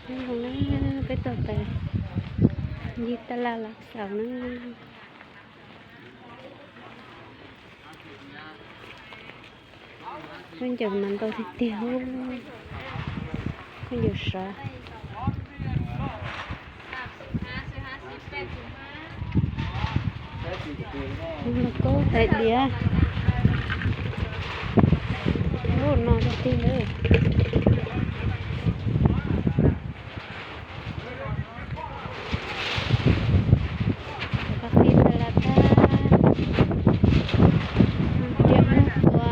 Zoo na, peb tuaj pem ncig taj laj Lav Xaus na. Khaub ncaws mas ntau tiag tiag, khaub ncaws sov. Lauj kaub tais diav, lub no tiag tiag. Cov qab qib taj laj tag, riam muab tua.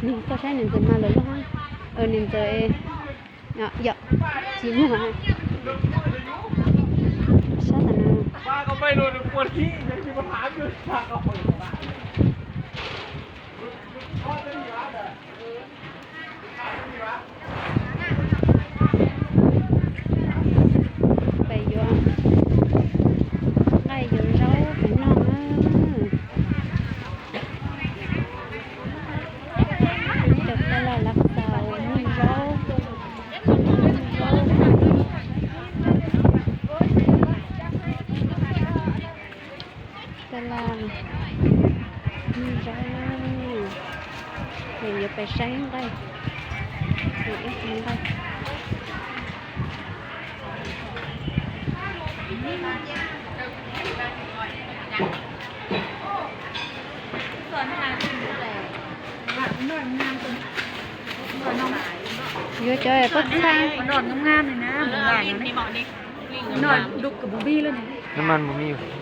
Nws koj saib niam ntxawm mas lawv lub hab, niam ntxawm yom, tsis muaj. Sab tas no. Pem yuav nqaij yuav zaub pem noj na. Cov taj laj Lav Xaus muag zaub, zaub. Taj laj muag zaub, ces yuav pem saib nqaij, ib qho nqaij. Yuav cov pob txha. Noj mas mus mi.